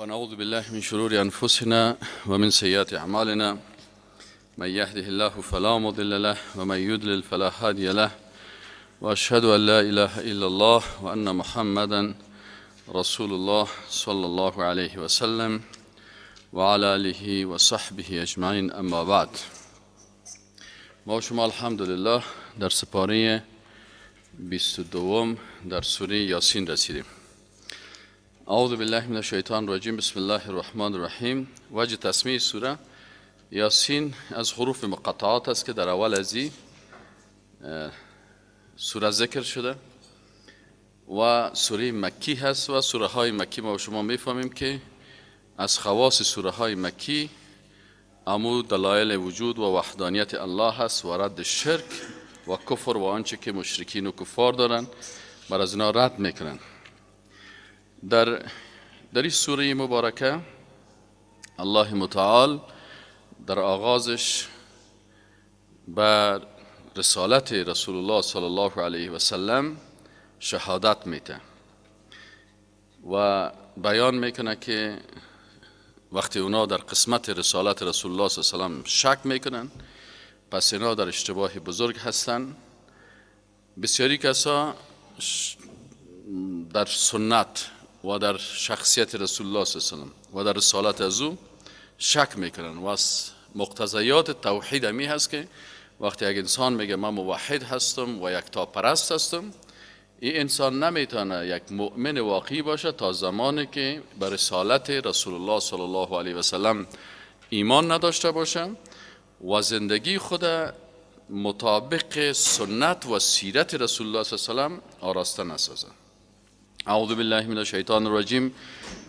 ونعوذ بالله من شرور أنفسنا ومن سيئات أعمالنا، من يهده الله فلا مضل له ومن يضلل فلا هادي له، وأشهد أن لا إله إلا الله وأن محمدا رسول الله صلى الله عليه وسلم وعلى آله وصحبه أجمعين. أما بعد، ما شما الحمدلله در سپاره 22 در سوره یاسین رسیدیم. اعوذ بالله من الشیطان الرجیم، بسم الله الرحمن الرحیم. وجه تسمیه سوره یاسین از حروف مقطعات است که در اول از این سوره ذکر شده و سوره مکی هست و سوره های مکی ما شما میفهمیم که از خواص سوره های مکی امو دلایل وجود و وحدانیت الله هست و رد شرک و کفر و آنچه که مشرکین و کفار دارن بر از اینا رد میکنن. در این سوره مبارکه الله متعال در آغازش بر رسالت رسول الله صلی الله علیه و سلم شهادت میده و بیان میکنه که وقتی اونا در قسمت رسالت رسول الله صلی الله علیه و سلم شک میکنن، پس اینا در اشتباه بزرگ هستن. بسیاری کسا در سنت و در شخصیت رسول الله صلی الله علیه و سلم و در رسالت از او شک میکنن و از مقتضیات توحید همی هست که وقتی یک انسان میگه من موحد هستم و یک پرست هستم، این انسان نمیتونه یک مؤمن واقعی باشه تا زمانی که به رسالت رسول الله صلی الله علیه و سلم ایمان نداشته باشه و زندگی خود مطابق سنت و سیرت رسول الله صلی الله علیه و سلم آراسته نسازه. اعوذ بالله من الشیطان الرجیم،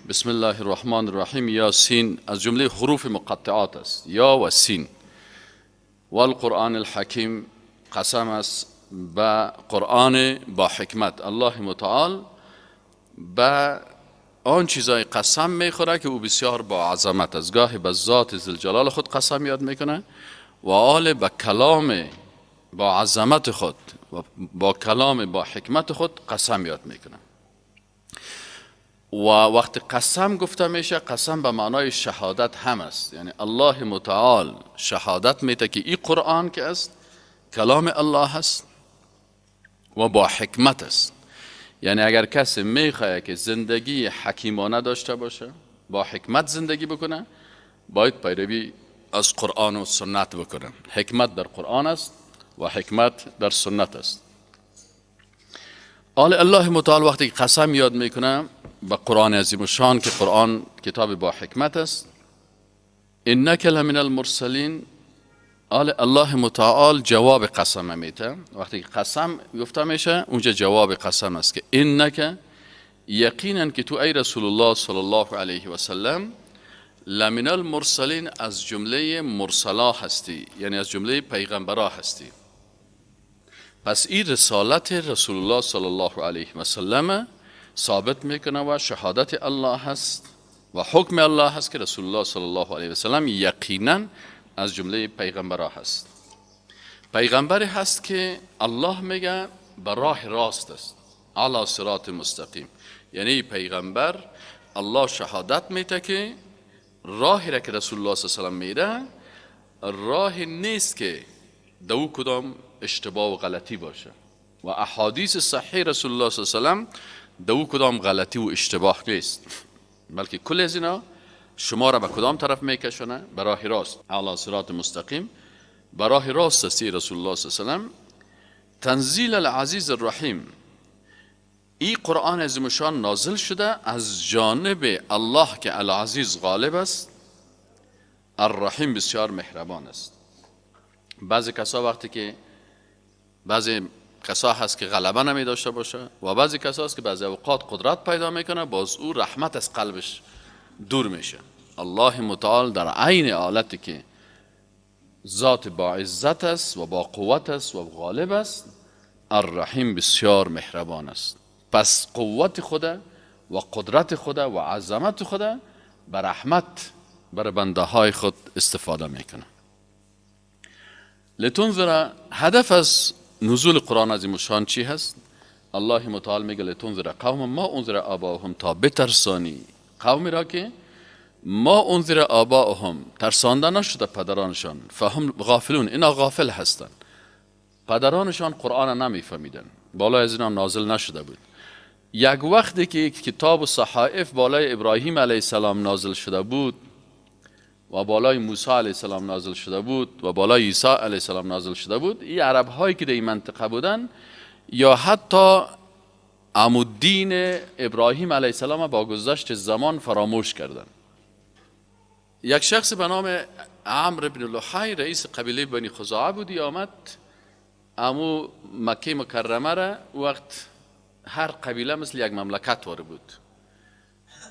بسم الله الرحمن الرحیم. یاسین از جمله حروف مقطعات است، یا و سین. والقرآن الحکیم، قسم است به قرآن با حکمت. الله متعال به آن چیزای قسم میخوره که او بسیار با عظمت است. گاهی به ذات ذوالجلال خود قسم یاد میکنه و آل به کلام با عظمت خود و با کلام با حکمت خود قسم یاد میکنه. و وقتی قسم گفته میشه، قسم به معنای شهادت هم است، یعنی الله متعال شهادت میده که این قرآن که است کلام الله است و با حکمت است. یعنی اگر کسی میخواد که زندگی حکیمانه داشته باشه، با حکمت زندگی بکنه، باید پیروی از قرآن و سنت بکنه. حکمت در قرآن است و حکمت در سنت است. آل الله متعال وقتی قسم یاد میکنه به قرآن عظیم الشان که قرآن کتاب با حکمت است، انک لمن المرسلین، آل الله متعال جواب قسم میده. وقتی قسم گفته میشه اونجا جواب قسم است که انک، یقینا که تو ای رسول الله صلی الله علیه و سلم، لمن المرسلین، از جمله مرسلا هستی، یعنی از جمله پیغمبرا هستی. پس این رسالت رسول الله صلی الله علیه و سلم ثابت میکنه و شهادت الله هست و حکم الله هست که رسول الله صلی الله علیه و سلم یقینا از جمله پیغمبرا هست. پیغمبری هست که الله میگه به راه راست است، علی صراط مستقیم. یعنی پیغمبر الله شهادت میده که راهی را که رسول الله صلی الله علیه و سلم میره راه نیست که دو کدام اشتباه و غلطی باشه و احادیث صحیح رسول الله صلی الله علیه و سلم دو کدام غلطی و اشتباه نیست، بلکه کل از اینا شما را به کدام طرف میکشونه؟ به راه راست، علی صراط مستقیم، به راه راست است رسول الله صلی الله علیه و سلم. تنزیل العزیز الرحیم، این قرآن عظیم الشان نازل شده از جانب الله که العزیز غالب است، الرحیم بسیار مهربان است. بعضی کسا وقتی که بعضی کسا هست که غلبه نمی داشته باشه و بعضی کسا هست که بعضی اوقات قدرت پیدا میکنه، باز او رحمت از قلبش دور میشه. الله متعال در عین حالتی که ذات با عزت است و با قوت است و غالب است، الرحیم بسیار مهربان است. پس قوت خود و قدرت خود و عظمت خود بر رحمت بر بنده های خود استفاده میکنه. لتنذر، هدف از نزول قرآن عظیم الشان چی هست؟ الله متعال میگه لتنذر قوم ما انذر آباهم، تا بترسانی قومی را که ما انذر آباءهم، ترسانده نشده پدرانشان، فهم غافلون، اینا غافل هستند. پدرانشان قرآن نمیفهمیدن، بالای از اینا نازل نشده بود. یک وقتی که کتاب و صحائف بالای ابراهیم علیه السلام نازل شده بود و بالای موسی علیه السلام نازل شده بود و بالای عیسی علیه السلام نازل شده بود، این عرب هایی که در این منطقه بودن یا حتی عمودین ابراهیم علیه السلام با گذشت زمان فراموش کردن. یک شخص به نام عمرو بن لحی رئیس قبیله بنی خزاعه بود، آمد امو مکه مکرمه را، وقت هر قبیله مثل یک مملکت واره بود،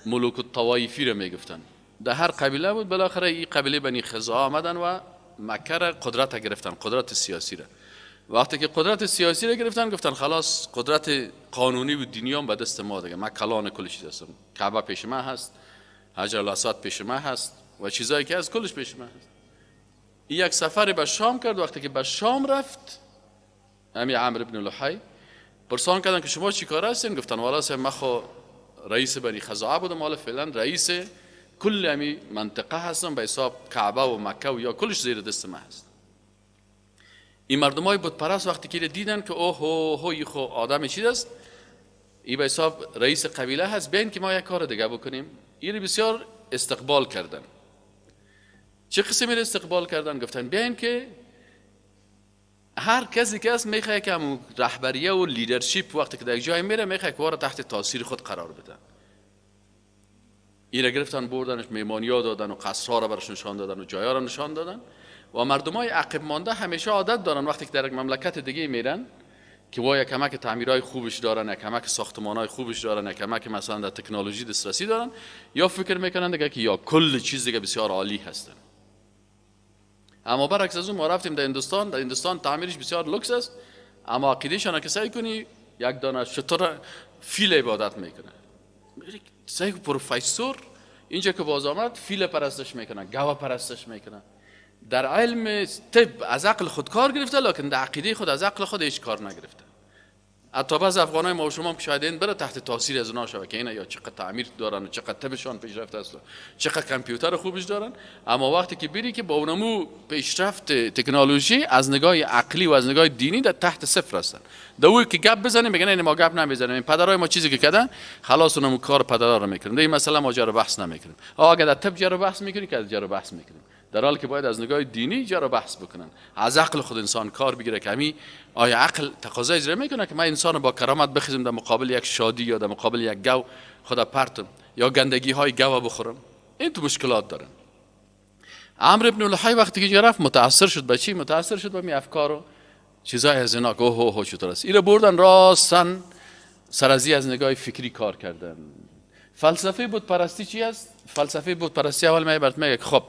ملوک الطوایفی را میگفتن، در هر قبیله بود. بالاخره این قبیله بنی خزاعه آمدن و مکه را قدرت گرفتن، قدرت سیاسی را. وقتی که قدرت سیاسی را گرفتن گفتن خلاص قدرت قانونی و دینی هم به دست ما دیگه، من کلان کل چیز هستم، کعبه پیش من هست، حجر الاسود پیش من هست و چیزایی که از کلش پیش من هست. این یک سفر به شام کرد. وقتی که به شام رفت امی عمرو بن لحی پرسان کردن که شما چی کار هستین؟ گفتن والا من خو رئیس بنی خزاعه بودم، حالا فعلا رئیس کل امی منطقه هستم، به حساب کعبه و مکه و یا کلش زیر دست من هست. این مردمای بت پرست وقتی که دیدن که اوه هو خو آدم چیز است، این به حساب رئیس قبیله هست، بیاین که ما یک کار دیگه بکنیم. این بسیار استقبال کردن. چه قسمی استقبال کردن؟ گفتن بیاین که هر کسی که است میخواد که همون رهبریه و leadership وقتی که در یک جای میره میخواد که وارد تحت تاثیر خود قرار بده. این را گرفتن بردنش میمانیا دادن و قصرها را برش نشان دادن و جایا را نشان دادن. و مردمای عقب مانده همیشه عادت دارن وقتی که در یک مملکت دیگه میرن که وای کمک تعمیرای خوبش دارن، کمک ساختمانای خوبش دارن، کمک مثلا در تکنولوژی دسترسی دارن، یا فکر میکنن دیگه که یا کل چیز دیگه بسیار عالی هستن. اما برعکس از اون ما رفتیم در هندوستان، در هندوستان تعمیرش بسیار لوکس است، اما عقیده‌شان که سعی کنی یک دانه شتر فیل عبادت میکنه. سعی پروفسور اینجا که باز آمد فیل پرستش میکنه، گاو پرستش میکنه. در علم طب از عقل خود کار گرفته، لکن در عقیده خود از عقل خود هیچ کار نگرفته. حتی بعض افغانای ما و شما هم که شاید این بره تحت تاثیر از اونها شوه که اینا یا چقدر تعمیر دارن و چقدر طبشان پیشرفته است و چقدر کامپیوتر خوبش دارن، اما وقتی که بری که با اونمو پیشرفت تکنولوژی از نگاه عقلی و از نگاه دینی در تحت صفر هستن. دوی که گپ بزنیم میگن این ما گپ نمیزنیم، این پدرای ما چیزی که کردن خلاص اونمو کار پدرا رو میکنیم، در این مسئله ما جر بحث نمیکنیم. اگه در طب جر بحث میکنی که جر بحث میکنیم، در حالی که باید از نگاه دینی جر بحث بکنن، از عقل خود انسان کار بگیره که همی آیا عقل تقاضا اجرا میکنه که من انسان با کرامت بخیزم در مقابل یک شادی یا در مقابل یک گو خدا پرتم یا گندگی های گو بخورم؟ این تو مشکلات دارن. عمرو بن لحی وقتی که رفت متاثر شد به چی؟ متاثر شد به می افکار و چیزای از اینا که هو هو چطور است. اینو بردن راستن سرازی از نگاه فکری کار کردن. فلسفه بت پرستی چی است؟ فلسفه بت پرستی اول می برات میگه خب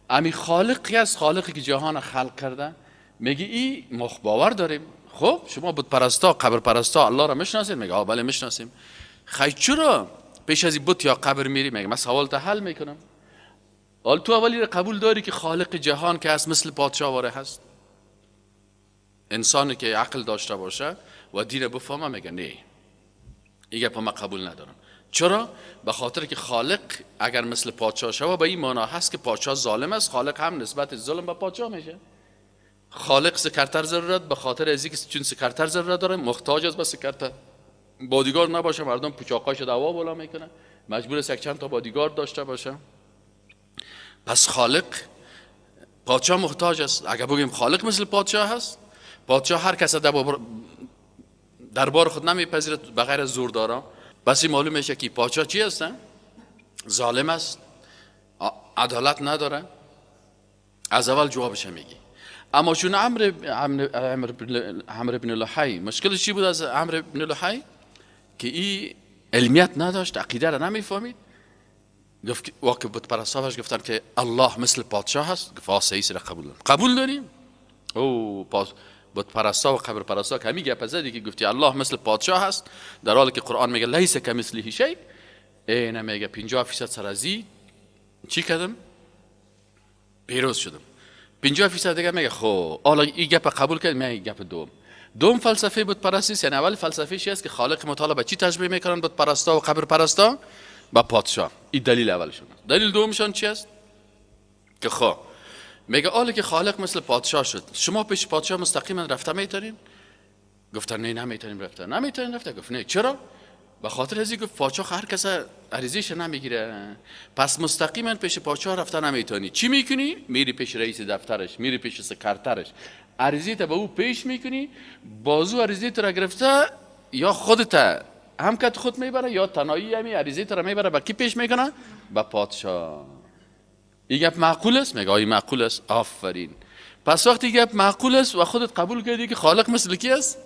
امی خالقی است، خالقی که جهان خلق کرده، میگه ای ما باور داریم. خب شما بت پرستا قبر پرستا الله را میشناسید؟ میگه بله میشناسیم. خی چرا پیش از این بت یا قبر میری؟ میگه من سوال ته حل میکنم. حال تو اولی را قبول داری که خالق جهان که هست مثل پادشاه واره هست؟ انسانی که عقل داشته باشه و دین بفهمه میگه نه، این گپ من قبول ندارم. چرا؟ به خاطر که خالق اگر مثل پادشاه شوه به این معنا هست که پادشاه ظالم است، خالق هم نسبت ظلم به پادشاه میشه. خالق سکرتر ضرورت، به خاطر از اینکه چون سکرتر ضرورت داره محتاج است به سکرتر، بادیگارد نباشه مردم پوچاقاش دعوا بالا میکنه، مجبور است یک چند تا بادیگارد داشته باشه. پس خالق پادشاه محتاج است. اگر بگیم خالق مثل پادشاه هست، پادشاه هر کس دربار خود نمیپذیرد بغیر از زوردارا، پس این معلوم میشه که پادشاه چی هست؟ ظالم است، عدالت نداره. از اول جوابش میگی. اما چون عمرو بن لحی مشکلش چی بود از عمرو بن لحی؟ که این علمیت نداشت، عقیده را نمیفهمید. گفت واقع بت پرستاش گفتن که الله مثل پادشاه هست، گفت آ صحیح را قبول داریم. قبول داریم؟ او بت پرستا و قبر پرستا که همی گپ زدی که گفتی الله مثل پادشاه هست، در حالی که قرآن میگه لیس کمثله شیء، اینه میگه 50% سر ازی چی کردم؟ پیروز شدم. 50% دیگه میگه خب حالا این گپ قبول کرد، میگه گپ دوم. دوم فلسفه بت پرستی، یعنی اول فلسفه چی است که خالق متعال به چی تشبیه میکنن بت پرستا و قبر پرستا؟ به پادشاه. این دلیل اولشون. دلیل دومشان چی است؟ که خب میگه حالی که خالق مثل پادشاه شد، شما پیش پادشاه مستقیما رفته میتونین؟ گفتن نه نمیتونیم رفته. نمیتونین رفته؟ گفت نه. چرا؟ به خاطر از اینکه پادشاه هر کس عریضیش نمیگیره، پس مستقیما پیش پادشاه رفته نمیتونی. چی میکنی؟ میری پیش رئیس دفترش، میری پیش سکرترش، عریضی تا به او پیش میکنی، بازو عریضی را گرفته یا خودت هم کت خود میبره یا تنهایی همی عریضی را میبره، به کی پیش میکنه؟ به پادشاه. این گپ معقول است؟ میگه آی معقول است. آفرین. پس وقتی گپ معقول است و خودت قبول کردی که خالق مثل کی است؟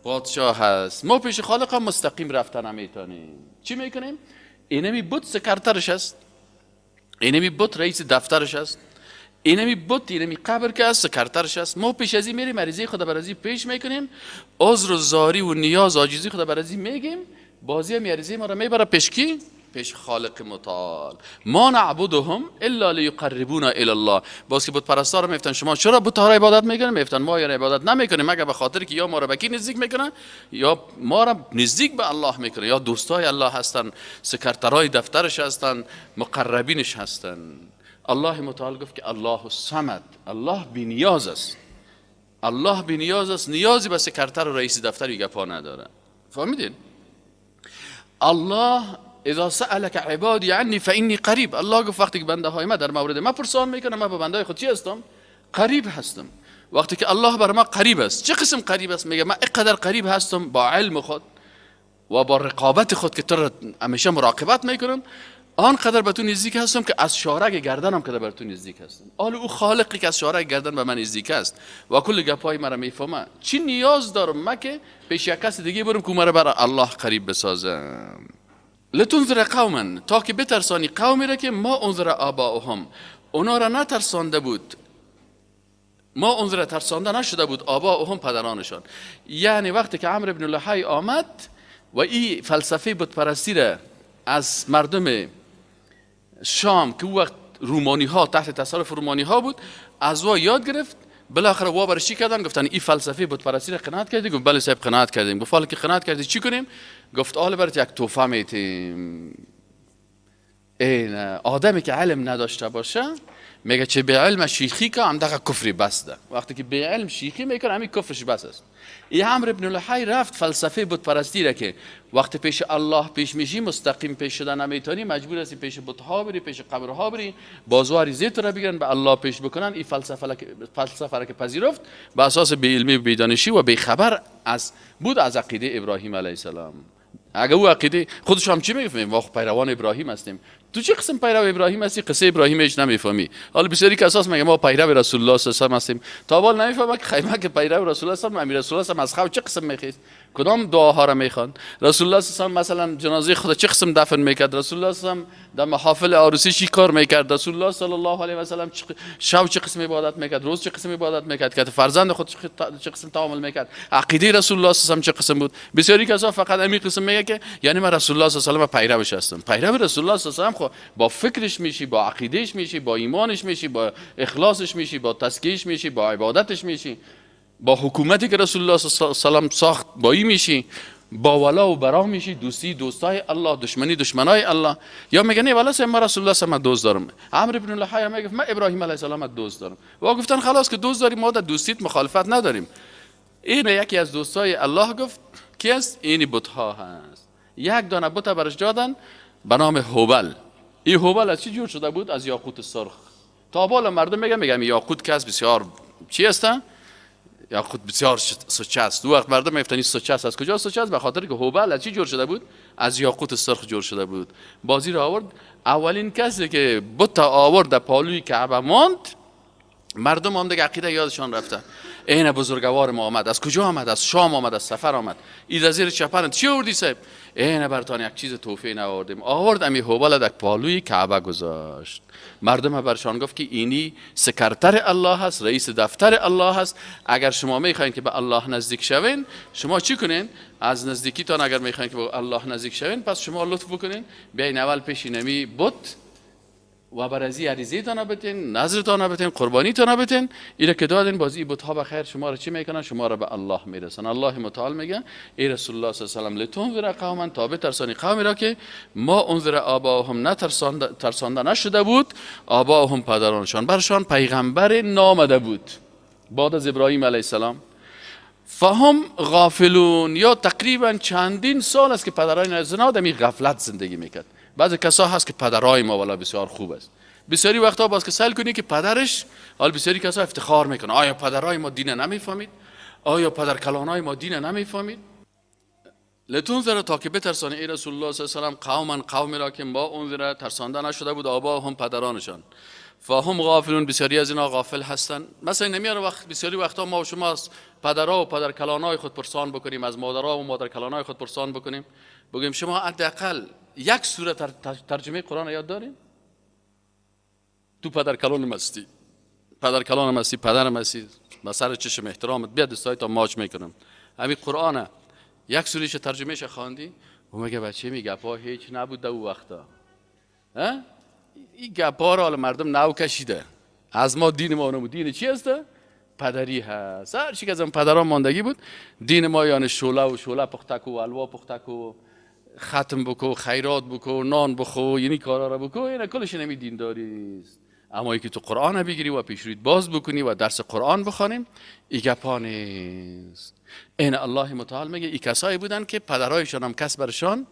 پادشاه هست، ما پیش خالق هم مستقیم رفتن نمیتونیم. چی میکنیم؟ اینمی بت سکرترش است، اینمی بت رئیس دفترش است، اینمی بت اینمی قبر که است سکرترش است. ما پیش از این میریم عریضه خود بر ازی پیش میکنیم، عذر و زاری و نیاز عاجزی خود بر ازی میگیم، بازی هم عریضه ما را میبره پیش کی؟ پیش خالق متعال. ما نعبدهم الا لیقربونا الی الله. باز که بت پرستا را میفتن شما چرا بت ها را عبادت میکنید؟ میفتن ما یا عبادت نمیکنیم مگر به خاطر که یا ما را به کی نزدیک میکنن یا ما را نزدیک به الله میکنن، یا دوستای الله هستن، سکرترای دفترش هستن، مقربینش هستن. الله متعال گفت که الله الصمد، الله بی نیاز است. الله بی نیاز است، نیازی به سکرتر و رئیس دفتر گپا نداره. فهمیدین؟ الله اذا سألك عبادی عنی فانی قریب. الله گفت وقتی که بنده های ما در مورد ما پرسان میکنه، من به بنده های خود چی هستم؟ قریب هستم. وقتی که الله بر ما قریب است، چه قسم قریب است؟ میگه من اینقدر قریب هستم با علم خود و با رقابت خود که تو را همیشه مراقبت میکنم، آنقدر به تو نزدیک هستم که از شارگ گردنم که بر تو نزدیک هستم. حالا او خالقی که از شارگ گردن به من نزدیک است و کل گپای مرا میفهمه، چی نیاز دارم من که پیش یک کس دیگه برم که مرا بر الله قریب بسازم؟ لتنذر قوما، تا که بترسانی قومی را که ما انذر آباهم، اونا را نترسانده بود، ما انذر ترسانده نشده بود، آباهم پدرانشان. یعنی وقتی که عمرو بن لحی آمد و این فلسفه بت پرستی را از مردم شام که او وقت رومانی ها تحت تصرف رومانی ها بود از وا یاد گرفت، بالاخره وا برش چی کردن؟ گفتن این فلسفه بت پرستی را قناعت کردی؟ گفت بله صاحب قناعت کردیم. گفت حالا که قناعت کردی چی کنیم؟ گفت حالا برات یک تحفه میتیم. این آدمی که علم نداشته باشه میگه چه به علم شیخی که هم دقیقه کفری بس ده. وقتی که به علم شیخی میکنه همین کفرش بس است. این عمرو بن لحی رفت فلسفه بت پرستی را که وقتی پیش الله پیش میشی مستقیم پیش شدن نمیتونی، مجبور هستی پیش بت ها بری، پیش قبرها بری، بازواری زیت را بگیرن به الله پیش بکنن. این فلسفه را که پذیرفت به اساس بی علمی و بی دانشی و بی خبر از بود از عقیده ابراهیم علیه السلام. اگه او عقیده خودش هم چی میفهمیم؟ ما پیروان ابراهیم هستیم. تو چه قسم پیرو ابراهیم هستی؟ قصه ابراهیم هیچ نمیفهمی. حالا بسیاری که اساس میگه ما پیرو رسول الله صلی الله علیه و هستیم، تا حال نمیفهمه که خیمه که پیرو رسول الله صلی الله علیه و رسول الله از خواب چه قسم میخیست، کدام دعاها را میخوان، رسول الله صلی الله علیه و مثلا جنازه خود چه قسم دفن میکرد، رسول الله صلی الله علیه و در محافل عروسی چی کار میکرد، رسول الله صلی الله علیه و سلم شب چه قسم عبادت میکرد، روز چه قسم عبادت میکرد، که فرزند خود چه قسم تعامل میکرد، عقیده رسول الله صلی الله علیه و چه قسم بود. بسیاری که اساس فقط همین قسم میگه که یعنی من رسول الله صلی الله علیه و پیروش هستم. پیرو رسول الله صلی الله علیه و خب با فکرش میشی، با عقیدهش میشی، با ایمانش میشی، با اخلاصش میشی، با تزکیهش میشی، با عبادتش میشی، با حکومتی که رسول الله صلی الله علیه و سلم ساخت با این میشی، با ولا و برا میشی، دوستی دوستای الله، دشمنی دشمنای الله. یا میگه نه والا من رسول الله صلی الله علیه و دوست دارم. عمرو بن لحی میگه من ابراهیم علیه السلام دوست دارم. و گفتن خلاص که دوست داریم، ما در دوستیت مخالفت نداریم. این یکی از دوستای الله گفت کی است؟ این بت ها هست. یک دانه بت برش دادن به نام هوبل. این هوبل از چی جور شده بود؟ از یاقوت سرخ. تا بالا مردم میگم یاقوت که از بسیار چی هستن؟ یاقوت بسیار سچه است. دو وقت مردم میگفتن این سچه است. از کجا سچه است؟ به خاطر که هوبل از چی جور شده بود؟ از یاقوت سرخ جور شده بود. بازی را آورد. اولین کسی که بت آورد در پالوی کعبه ماند، مردم هم دیگه عقیده یادشان رفته. این بزرگوار ما آمد. از کجا آمد؟ از شام آمد، از سفر آمد. این در زیر چپن چی آوردی صاحب؟ این برتان یک چیز توفیه نآوردیم. آورد امی هوبل در پالوی کعبه گذاشت. مردم برشان گفت که اینی سکرتر الله هست، رئیس دفتر الله هست. اگر شما میخواین که به الله نزدیک شوین، شما چی کنین؟ از نزدیکیتان اگر میخواین که به الله نزدیک شوین، پس شما لطف بکنین بیاین اول پیش اینمی بت و بر ازی عریضه تانه بتین، نظر تانه بتین، قربانی تانه بتین. ایره که دادین باز این بت‌ها بخیر شما را چی میکنن؟ شما را به الله میرسن. الله متعال میگه ای رسول الله صلی الله علیه و سلم لتنذر قوما، تا بترسانی قومی را که ما انذر آباهم ترسانده نشده بود، آباهم پدرانشان، برشان پیغمبر نامده بود بعد از ابراهیم علیه السلام. فهم غافلون، یا تقریبا چندین سال است که پدران از در غفلت زندگی میکرد. بعضی کسا هست که پدرای ما والا بسیار خوب است، بسیاری وقتا باز که سیل کنی که پدرش، حال بسیاری کسا افتخار میکنه، آیا پدرای ما دین نمیفهمید؟ آیا پدر کلانای ما دین نمیفهمید؟ لتنذر، تا که بترسانی ای رسول الله صلی الله علیه و سلم قوما، قومی را که ما انذر ترسانده نشده بود، آباهم پدرانشان. فهم غافلون، بسیاری از اینا غافل هستند. مثلا نمیاره وقت بسیاری وقتا ما و شما از پدرها و پدر کلانای خود پرسان بکنیم، از مادرها و مادر کلانای خود پرسان بکنیم، بگیم شما حداقل یک سوره ترجمه قرآن یاد داریم؟ تو پدر کلان مستی، پدر کلان مستی، پدر مستی، به سر چشم احترامت بیا دستای تا ماچ میکنم. همین قرآن یک سورهش ترجمهش خواندی؟ و میگه بچه می گپا هیچ نبود او وقتا. ها؟ این گپا رو حالا مردم نو کشیده. از ما دین ما نبود. دین چی هست؟ پدری هست. هر چی که از پدران ماندگی بود دین ما، یعنی شوله و شوله پختک و الوا پختک و ختم بکو، خیرات بکو، نان بخو، یعنی کارا رو بکو، اینا کلش نمی دینداری است. اما یکی تو قرآن بگیری و پیش رویت باز بکنی و درس قرآن بخوانیم، ای گپا نیست. این الله متعال میگه ای کسایی بودن که پدرایشان هم کس برشان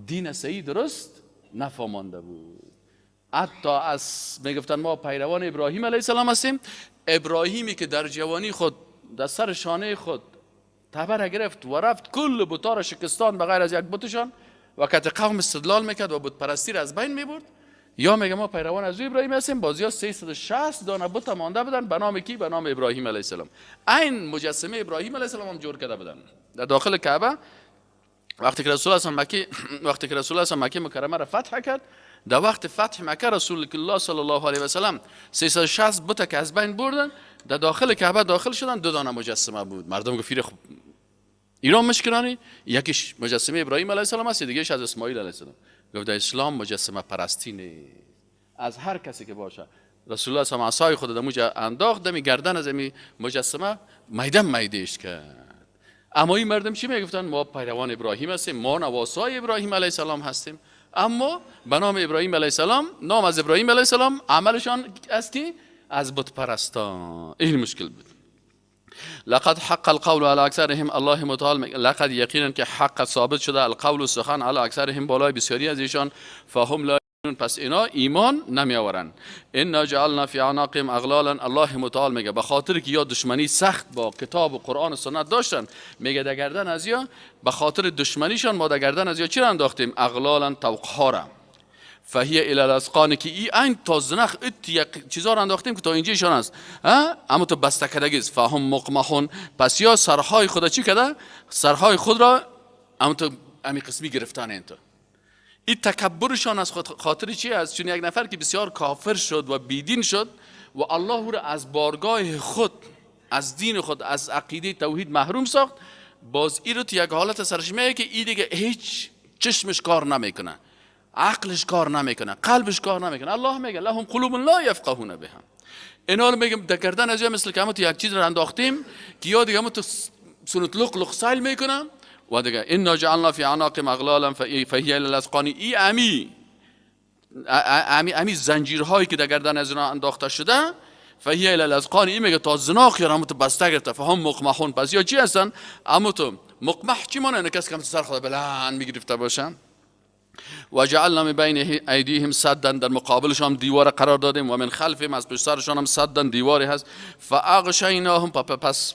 دین صحیح درست نفهمانده بود. حتی از میگفتن ما پیروان ابراهیم علیه السلام هستیم، ابراهیمی که در جوانی خود در سر شانه خود تبر گرفت و رفت کل بت‌ها را شکستان به غیر از یک بتشان، و کت قوم استدلال میکرد و بت پرستی را از بین میبرد. یا میگه ما پیروان از ابراهیم هستیم، بازی 360 دانه بت مانده بودن به نام کی؟ به نام ابراهیم علیه السلام. این مجسمه ابراهیم علیه السلام هم جور کرده بودن در داخل کعبه. وقتی که رسول الله مکه، وقتی که رسول الله مکه مکرمه را فتح کرد، در وقت فتح مکه رسول الله صلی الله علیه و سلم 360 بت که از بین بردن، در داخل کعبه داخل شدن، دو دانه مجسمه بود. مردم گفت خب ایران مشکلانی، یکیش مجسمه ابراهیم علیه السلام است، دیگهش از اسماعیل علیه السلام. گفت در اسلام مجسمه پرستی نیست، از هر کسی که باشه. رسول الله صلی الله علیه و عصای خود در موجه انداخت، دمی گردن از می مجسمه میدم میدهش کرد. اما این مردم چی میگفتن؟ ما پیروان ابراهیم هستیم، ما نواسای ابراهیم علیه السلام هستیم. اما به نام ابراهیم علیه السلام، نام از ابراهیم علیه السلام، عملشان از کی؟ از بت پرستان. این مشکل بود. لقد حق القول على اکثرهم، الله متعال لقد یقینا که حق ثابت شده، القول سخن، علی اکثرهم بالای بسیاری از ایشان، فهم لا، پس اینا ایمان نمی آورند. انا جعلنا فی اعناقهم اغلالا، الله متعال میگه به خاطر که یا دشمنی سخت با کتاب و قرآن و سنت داشتن، میگه در گردن از یا به خاطر دشمنیشان ما در گردن از یا چی را انداختیم؟ اغلالا، طوقها را. فهی الی الاذقان، که ای این تا زنخ یک چیزا را انداختیم که تا اینجا ایشان است، اما تو بسته کردگی است. فهم مقمحون، پس یا سرهای خود چی کرده؟ سرهای خود را اما تو امی قسمی گرفتن. این تو این تکبرشان از خاطر چی است؟ چون یک نفر که بسیار کافر شد و بیدین شد و الله او را از بارگاه خود، از دین خود، از عقیده توحید محروم ساخت، باز این رو تو یک حالت سرش میاد که این دیگه هیچ چشمش کار نمیکنه، عقلش کار نمیکنه، قلبش کار نمیکنه. الله میگه لهم قلوب لا یفقهون بها. اینا رو میگم در گردن از مثل که ما تو یک چیز رو انداختیم که یا دیگه ما تو سنت لق لق سیل میکنم و دیگه انا جعلنا فی اعناقهم اغلالا فهی الی الاذقان. ای امی امی امی زنجیرهایی که در گردن از اینا انداخته شده، فهی الی الاذقان، این میگه تا زناخ یا تو بسته گرفته. فهم مقمحون، پس یا چی هستن؟ اما تو مقمح چی معنی؟ اینه کسی که سر خود بلند میگرفته باشن. و جعلنا من بین ایدیهم سدا، در مقابلشان دیوار قرار دادیم، و من خلفهم، از پشت سرشان هم سدا دیواری هست. فاغشیناهم، پس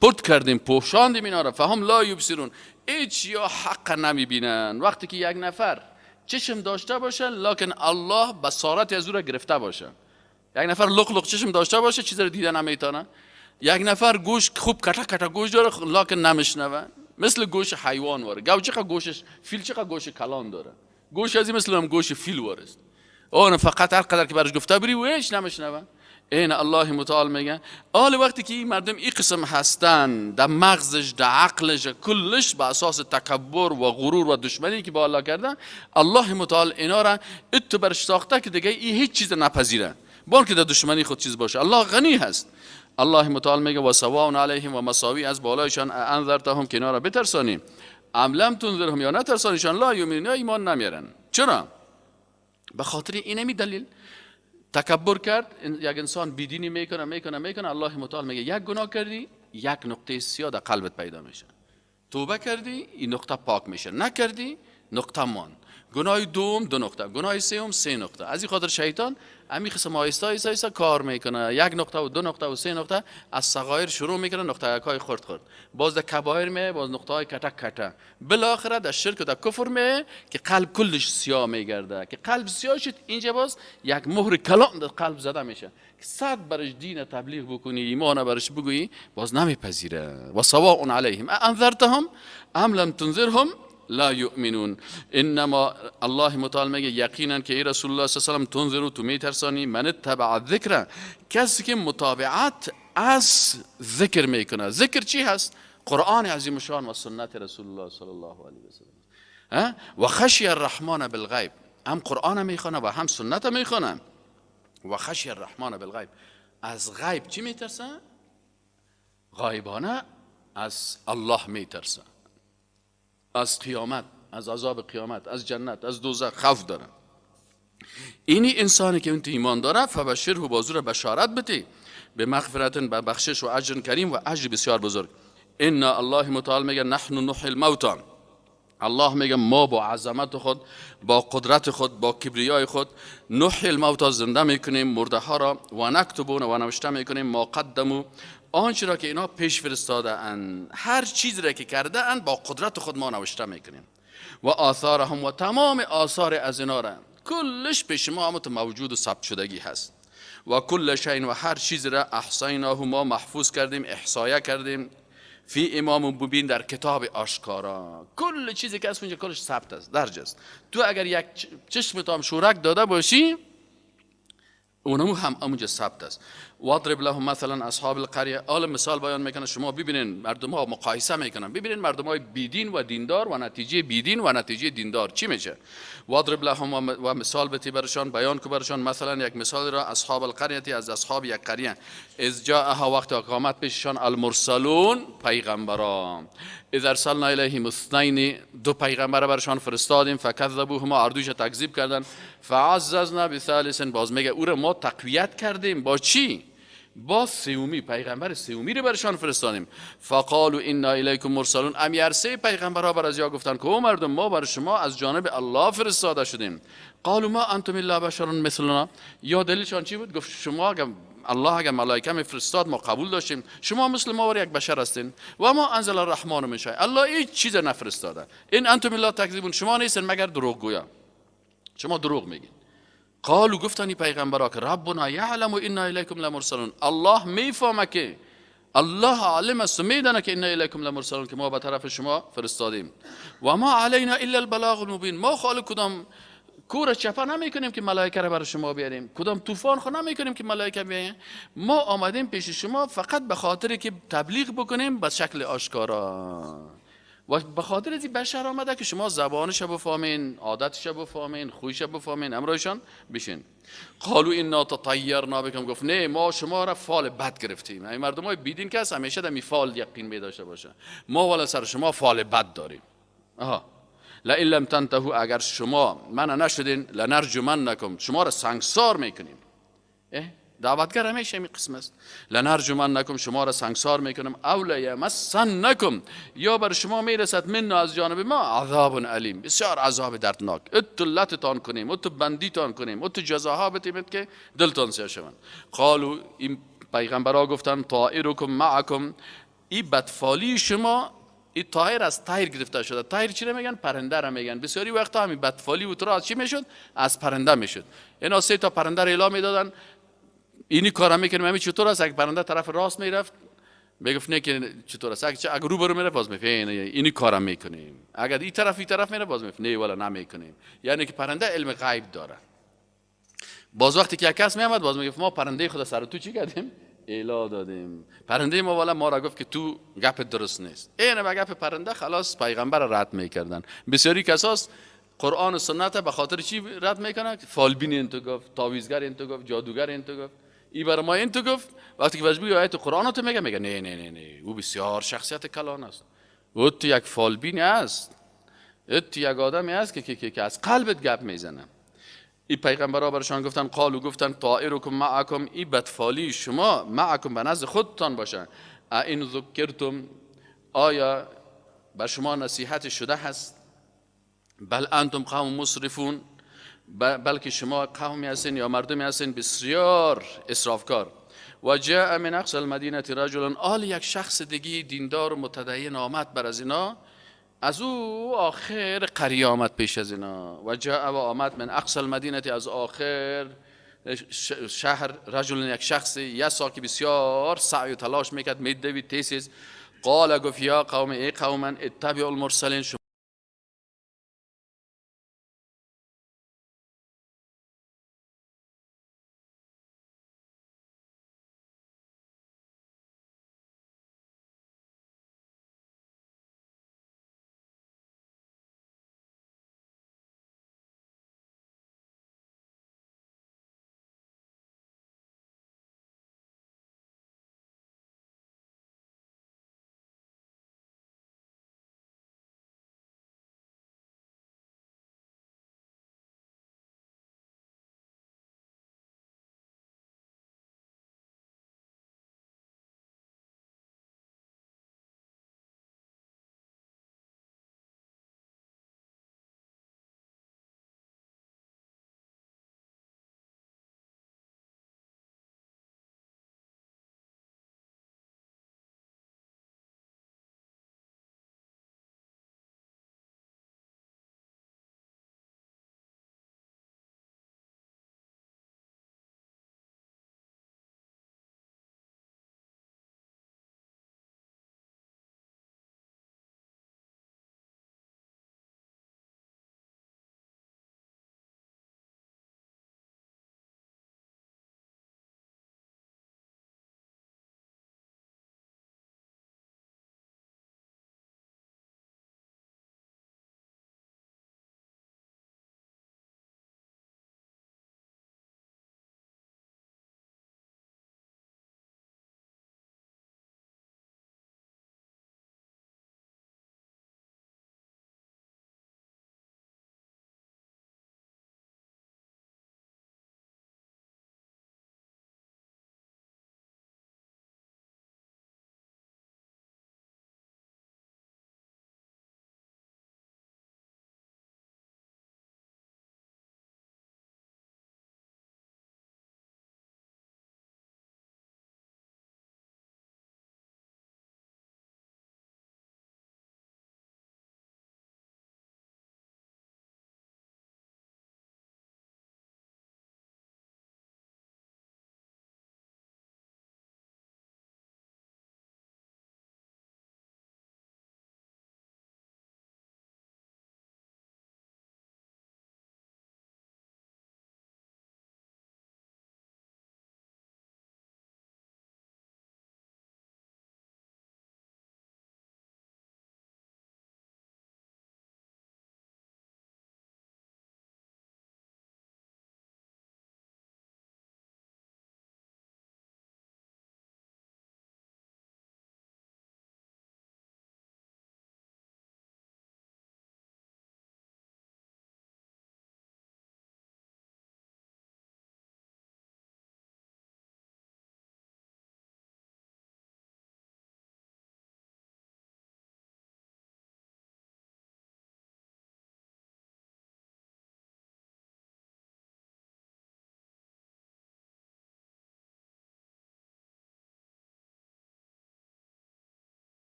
پرت کردیم، پوشاندیم اینا را. فهم لا یبصرون، هیچ یا حق نمیبینن. وقتی که یک نفر چشم داشته باشه لکن الله بصارت از او را گرفته باشه، یک نفر لق لق چشم داشته باشه چیز رو دیده نمیتونه، یک نفر گوش خوب کتا کتا گوش داره لکن نمیشنوه، مثل گوش حیوان واره. گاو چقدر گوشش، فیل چقدر گوش کلان داره، گوش از این مثل هم گوش فیل وارست. اون فقط هر قدر که برش گفته بری و هیچ نمیشنوه. این الله متعال میگه آل وقتی که این مردم این قسم هستن، در مغزش، در عقلش، کلش به اساس تکبر و غرور و دشمنی که با الله کردن، الله متعال اینا را اتو برش ساخته که دیگه این هیچ چیز نپذیره، بان که در دشمنی خود چیز باشه. الله غنی هست. الله متعال میگه و سواء علیهم و مساوی از بالایشان انذرتهم که اینا را بترسانی، ام لم تنذرهم یا نترسانیشان، لا یؤمنون ایمان نمیارن. چرا؟ به خاطر اینمی دلیل تکبر کرد. یک انسان بیدینی میکنه میکنه میکنه، الله متعال میگه یک گناه کردی، یک نقطه سیاه در قلبت پیدا میشه، توبه کردی این نقطه پاک میشه، نکردی نقطه مان. گناه دوم 2 نقطه، گناه سوم 3 نقطه. از این خاطر شیطان امی قسم آهسته آهسته آهسته کار میکنه، 1 نقطه و 2 نقطه و 3 نقطه، از صغایر شروع میکنه، نقطه های خرد خرد، باز در کبایر می، باز نقطه های کته کته، بالاخره در شرک و در کفر می که قلب کلش سیاه میگرده. که قلب سیاه شد اینجا باز یک مهر کلام در قلب زده میشه که صد برش دین تبلیغ بکنی، ایمان برش بگویی، باز نمیپذیره. و سواء علیهم انذرتهم ام لم تنذرهم لا یؤمنون. انما الله متعال میگه یقینا که ای رسول الله صلی الله علیه و سلم تنذر، تو میترسانی، من اتبع الذکر، کسی که متابعت از ذکر میکنه. ذکر چی هست؟ قرآن عظیم شان و سنت رسول الله صلی الله علیه و سلم. و خشی الرحمن بالغیب، هم قرآن میخونه و هم سنت میخونه. و خشی الرحمن بالغیب، از غیب چی میترسه؟ غایبانه از الله میترسه، از قیامت، از عذاب قیامت، از جنت، از دوزخ خوف داره. اینی انسانی که اون ایمان داره، فبشره، بازور بشارت بده به مغفرت، به بخشش و اجر کریم و اجر بسیار بزرگ. ان الله متعال میگه نحن نحیی الموتی، الله میگه ما با عظمت خود، با قدرت خود، با کبریای خود نحیی الموتی زنده میکنیم مرده ها را، و نکتبون و نوشته میکنیم ما قدمو، آنچه را که اینا پیش فرستاده اند، هر چیز را که کرده اند با قدرت خود ما نوشته میکنیم. و آثارهم و تمام آثار از اینا را کلش پیش ما هم موجود و ثبت شدگی هست. و کل شیء و هر چیز را احصیناه ما محفوظ کردیم، احصایه کردیم، فی امام مبین، در کتاب آشکارا. کل چیزی که از اونجا کلش ثبت است، درج است. تو اگر یک چشم تو هم شورک داده باشی، اونمو هم اونجا ثبت است. واضرب لهم مثلا اصحاب القریه، آل مثال بیان میکنه، شما ببینین مردم ها مقایسه میکنن، ببینین مردم های بیدین و دیندار و نتیجه بیدین و نتیجه دیندار چی میشه. واضرب لهم و مثال بتی برشان، بیان کو برشان مثلا یک مثال را، اصحاب القریه، از اصحاب یک قریه، اذ جاءها وقت اقامت پیششان المرسلون پیغمبران، اذ ارسلنا الیهم اثنین، دو پیغمبر برشان فرستادیم، فکذبوهما، اردوش تکذیب کردن، فعززنا بثالث، باز میگه او را ما تقویت کردیم با چی؟ با سومی، پیغمبر سومی رو برشان فرستادیم. فقالوا انا الیکم مرسلون، ام یرسه پیغمبرها بر از یا گفتن که او مردم ما بر شما از جانب الله فرستاده شدیم. قالوا ما انتم الا بشر مثلنا، یا دلیلشان چی بود؟ گفت شما اگر الله اگر ملائکه میفرستاد ما قبول داشتیم، شما مثل ما یک بشر هستین. و ما انزل الرحمن من شیء، الله هیچ چیز نفرستاده. ان انتم الا تکذبون، شما نیستین مگر دروغگویا، شما دروغ میگین. قالوا گفتن پیغمبرا که ربنا یعلم انا الیکم لمرسلون، الله میفهمه که الله عالم است و میدانه که انا الیکم لمرسلون، که ما به طرف شما فرستادیم. و ما علینا الا البلاغ المبین، ما خالق کدام کور چپه نمیکنیم که ملائکه را برای شما بیاریم، کدام طوفان خو نمیکنیم که ملائکه بیاین، ما آمدیم پیش شما فقط به خاطر که تبلیغ بکنیم به شکل آشکارا، و به خاطر از بشر آمده که شما زبانش بفهمین، عادتش بفهمین، خویش بفهمین، امرایشان بشین. قالوا انا تطیرنا بکم، گفت نه ما شما را فال بد گرفتیم. این مردم های بیدین که همیشه در فال یقین می داشته باشه، ما والا سر شما فال بد داریم. آها لئن لم تنتهوا، اگر شما منع نشدین، لنرجمنکم، شما را سنگسار میکنیم. دعوتگر همیشه این قسم است. لنرجمنکم، شما را سنگسار میکنم، او لیمسنکم، یا بر شما میرسد منا از جانب ما عذاب علیم، بسیار عذاب دردناک. اتلتتان کنیم، ات بندیتان کنیم، ات جزاها بتیم که دلتان سیاه شوند. قالوا، این پیغمبرها گفتن طائرکم معکم، این بدفالی شما، این طایر از طیر گرفته شده. طیر چی رو میگن؟ پرنده رو میگن. بسیاری وقتا همین بدفالی و از چی میشد؟ از پرنده میشد. اینا سه تا پرنده رو اعلام میدادن، اینی کارا میکنیم. همین چطور است؟ اگه پرنده طرف راست میرفت میگفت نه که چطور است، اگه رو برو میره باز میگفت اینی کارا میکنیم، اگر این طرف این طرف میره باز میگفت نه والا نمیکنیم. یعنی که پرنده علم غیب داره. باز وقتی که یک کس میامد باز میگفت ما پرنده خود سر تو چی کردیم؟ ایلا دادیم. پرنده ما والا ما را گفت که تو گپ درست نیست. این به گپ پرنده خلاص پیغمبر رد میکردن. بسیاری کساس قرآن و سنت به خاطر چی رد میکنن؟ فالبین این تو گفت، تعویذگر این تو گفت، جادوگر این تو گفت، ای بر ما این تو گفت. وقتی که بهش آیت قرآن تو میگه، میگه نه نه نه نه، او بسیار شخصیت کلان است، او تو یک فالبین است، او تو یک آدمی است که از قلبت گپ میزنه. ای پیغمبرا برشان گفتن قالو گفتن طائرکم معکم، ای بدفالی شما معکم به نزد خودتان باشه. این ذکرتم، آیا بر شما نصیحت شده هست؟ بل انتم قوم مسرفون، بلکه شما قومی هستین یا مردمی هستین بسیار اسرافکار. و جاء من اقصى المدینه رجل، آل یک شخص دیگه دیندار و متدین آمد بر از اینا، از او آخر قریه آمد پیش از اینا. و جاء و آمد من اقصى المدینه، از آخر شهر، رجل یک شخص یسا که بسیار سعی و تلاش میکرد، میدوید تیسیز. قال گفت یا قوم، ای قوم من، اتبعوا المرسلین، شما